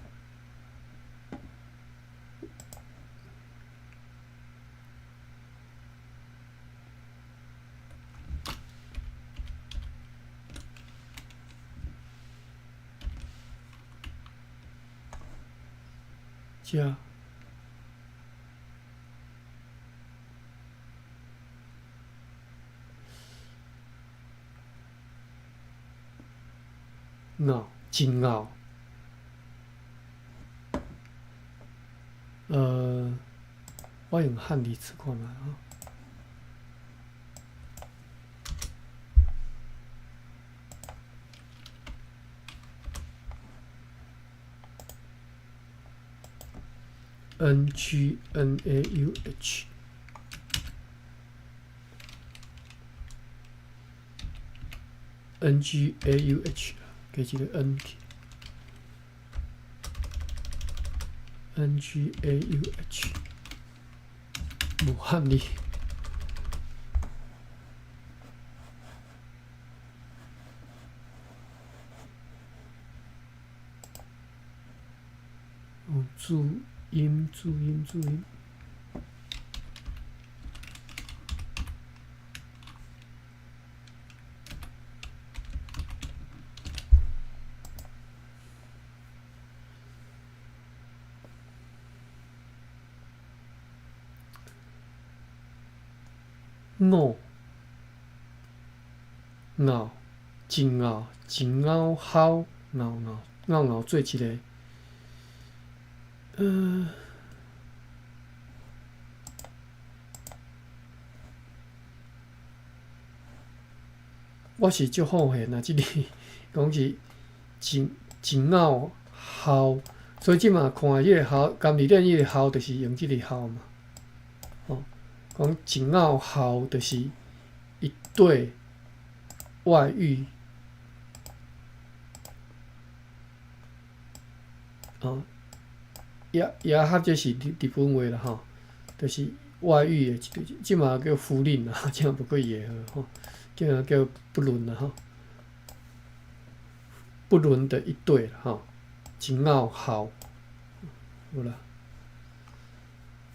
遮咬，真咬。我用漢字試看覓吼。N G N A U H N G A U H，加一个 N 去。N G A U H，無漢字。哦，注音，注音，注音。五咬，真咬，真咬吼，咬咬咬咬做一个，我是足好現啊！這裡講是真真咬吼，所以這馬看彼个吼，甘字典彼个吼，就是用這个吼嘛。吼，講真咬吼，就是一對外遇。哦，也合這是日本話啦吼，就是外遇的一對，這馬叫不倫啦，這毋過耶和吼，這叫不倫啦吼，不倫的一對啦吼，真咬吼，好啦，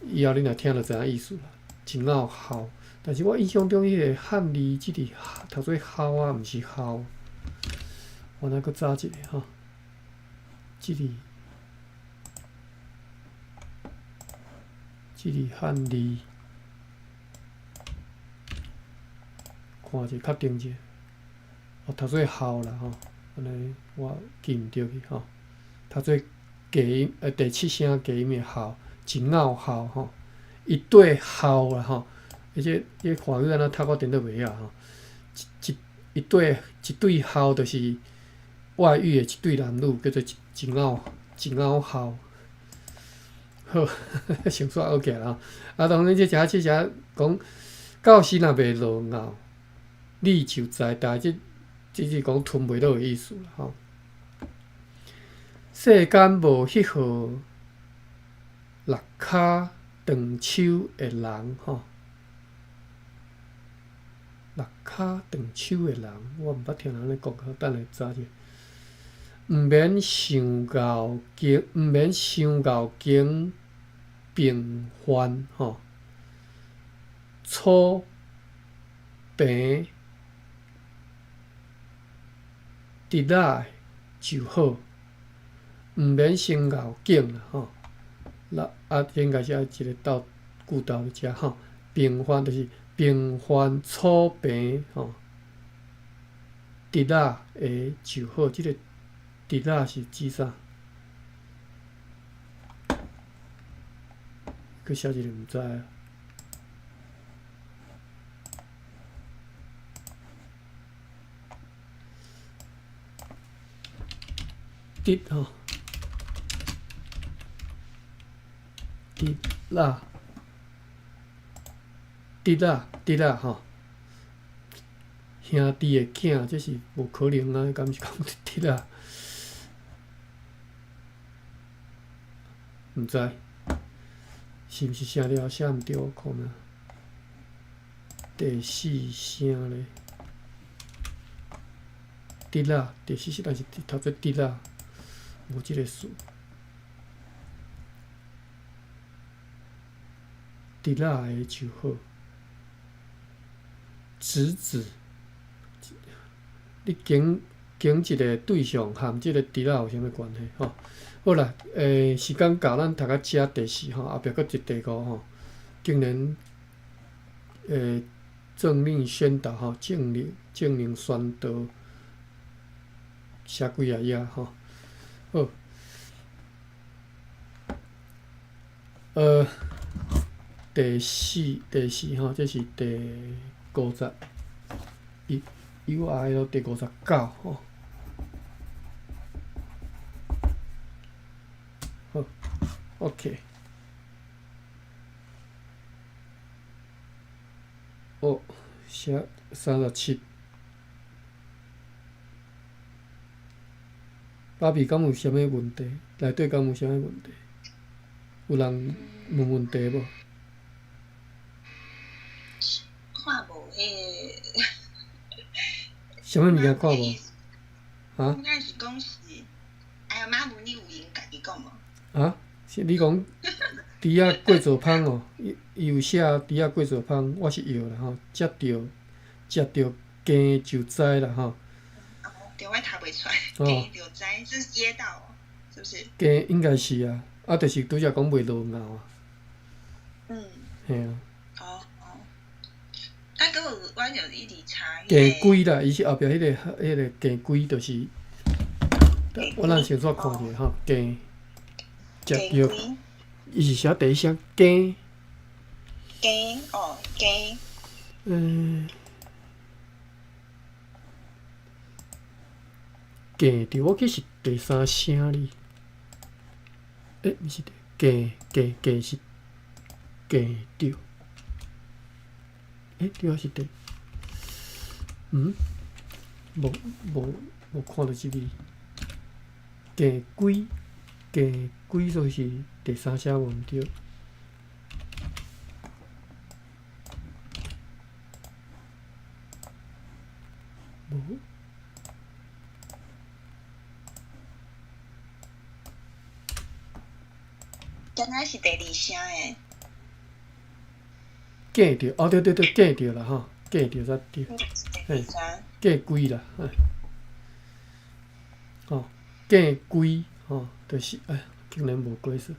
以後你若聽就知影意思啦，真咬吼，但是我印象中彼个漢字這個讀做吼啊，毋是吼，我來閣查一下吼，這個。這个漢字，看者確定者，哦，讀做孝啦吼，按呢我記毋著去吼。讀做假音，第七聲假音的孝，真咬孝吼，一對孝啦吼，而且這華語按怎讀我顛倒袂曉吼。一對一對孝就是外遇的一對男女，叫做真咬真咬孝。好，先煞學起來啦。啊，當然這遮這遮講，到時若袂落咬，你就知道這這是講吞袂落的意思啦吼。世間無彼號六跤斷手的人吼，六跤斷手的人，我毋捌聽人按呢講，等下查者。毋免傷𠢕經，毋免傷𠢕經平凡吼，粗平直仔就好，毋免傷𠢕景啦吼。那啊，應該是愛一個鬥句鬥佇遮吼，平凡就是平凡粗平吼，直仔的就好，這個。直仔是指啥？閣寫一個毋知啊。侄吼，侄仔，侄仔，侄仔吼，兄弟的囝，這是無可能啊！敢是講侄仔？毋知，是毋是寫了寫毋對？我看覓。第四聲咧，侄仔，第四聲，但是讀做侄仔，無這个詞。侄仔的就好，侄子，你揀揀一个對象和這个侄仔有啥物關係？吼，好啦，時間到，咱讀到遮第四吼，後壁閣一第五吼，竟然政令宣導吼，政令政令宣導寫幾仔頁吼，好，第四第四吼，這是第51，URL 第59吼，好，OK。哦，寫37。芭比敢有啥物問題？內底敢有啥物問題？有人問問題無？看無彼个。啥物物件看無？哈？應該是講是，哎呀，馬文你有閒家己講無？啊？是你講豬仔過做芳哦？伊伊有寫豬仔過做芳，我是藥啦吼，食著食著驚就知啦吼。對，我讀袂出來，驚就知，是噎到，是不是？驚應該是啊，啊，就是拄才講袂落咬啊。嗯。嘿啊。哦哦。啊，閣有，我就一直查。驚鬼啦，伊是後壁彼个彼个驚鬼，就是。我咱先煞看者吼，驚食著，伊是寫第一聲驚。驚哦，驚。嗯。驚著，我記是第三聲哩。欸，毋是，驚驚驚是驚著。欸，對啊，是第，嗯？無無無看著這個。驚鬼，驚鬼，所以是第三聲無毋對。無。敢若是第二聲的。驚著，哦對對對，驚著啦吼，驚著才對。嘿，驚鬼啦，嘿。吼，驚鬼吼，就是哎，竟然無解釋，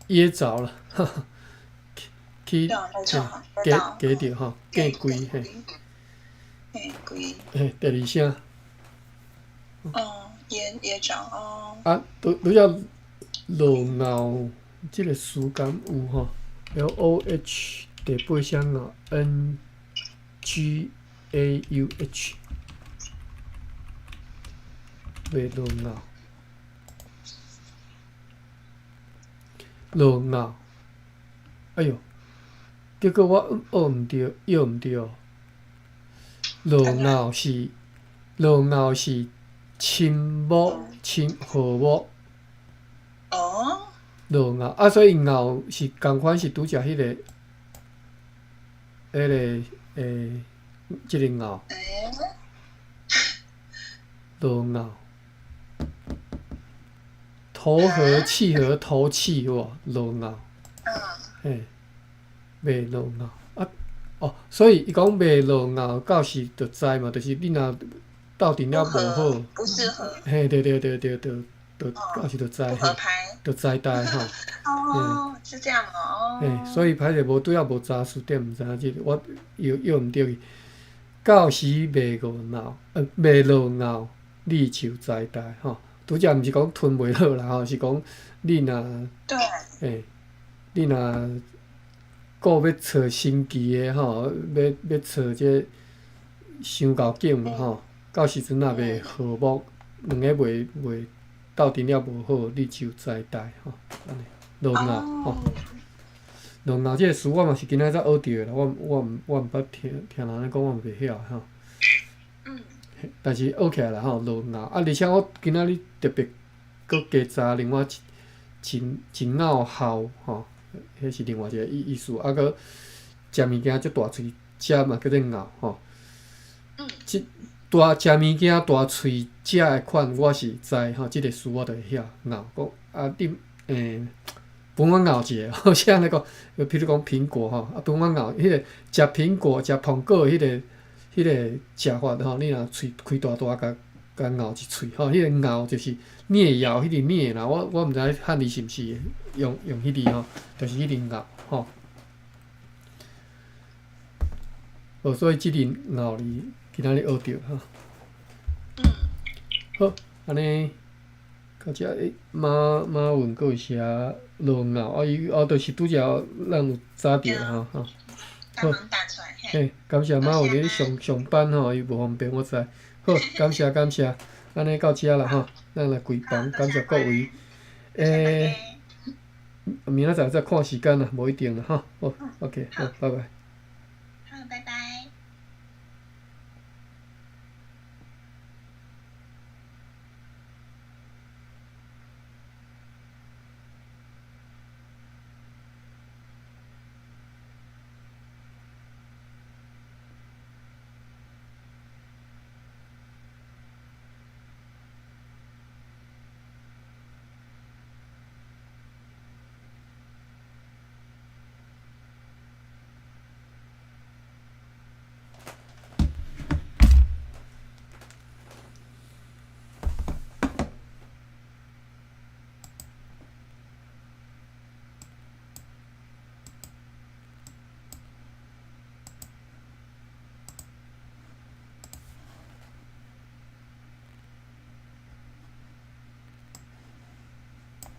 噎著啦，哈哈，去，嘿，加加著吼，驚鬼嘿。驚鬼。嘿，第二聲。哦，噎噎著哦。啊，拄拄才落咬。這个詞敢有吼？L O H 第八聲咬 N G A U H，袂落咬，落咬，哎喲，結果我學毋對，臆毋對。落咬是落咬是親睦親和睦。哦。落咬啊，所以咬是仝款是拄才彼个，彼个這个咬。落咬，投和契合投契有無？落咬。嘿，袂落咬啊！哦，所以伊講袂落咬，到時就知嘛，就是你若鬥陣了無好，不適合。嘿，對對對對對，就到時就知，嘿，就知代吼。哦，是這樣哦。嘿，所以歹勢無拄仔無查詞典，毋知影這個我臆臆毋著去。到時袂落咬，袂落咬，你就知代吼。拄才毋是講吞袂落啦吼，是講你若，嘿，你若顧欲揣新奇的吼，欲欲揣這傷厚景吼，到時陣若袂和睦，兩个袂袂鬥鬥陣了無好，你就知代吼，按呢落咬吼。落咬這个詞我嘛是今仔才學著的啦，我毋捌聽聽人咧講，我嘛袂曉吼。但是學起來啦吼，落咬啊！而且我今仔日特別閣加查另外一真真咬鱟吼，彼是另外一個意思，啊閣食物件足大喙食嘛叫做咬吼。這大食物件大喙食的款，我是知吼，這個詞我就會曉咬講啊，你分我咬一下，好像按呢講，譬如講蘋果吼，啊分我咬，彼個食蘋果食蘋果的彼個食法吼，你若喙開大大，共共咬一喙吼，彼個咬就是捏咬彼個捏啦，我毋知漢字是毋是用彼字吼，就是彼個咬吼。哦，所以這字咬字今仔日學著吼。好，按呢到遮欸，馬雲閣有寫落咬，啊伊哦，就是拄才咱有查著吼吼。好，嘿，感謝馬雲咧上上班吼，伊無方便我知。好，感謝感謝，按呢到遮啦吼，咱來關房，感謝各位。欸，明仔載再看時間啦，無一定啦吼。好，OK，好，拜拜。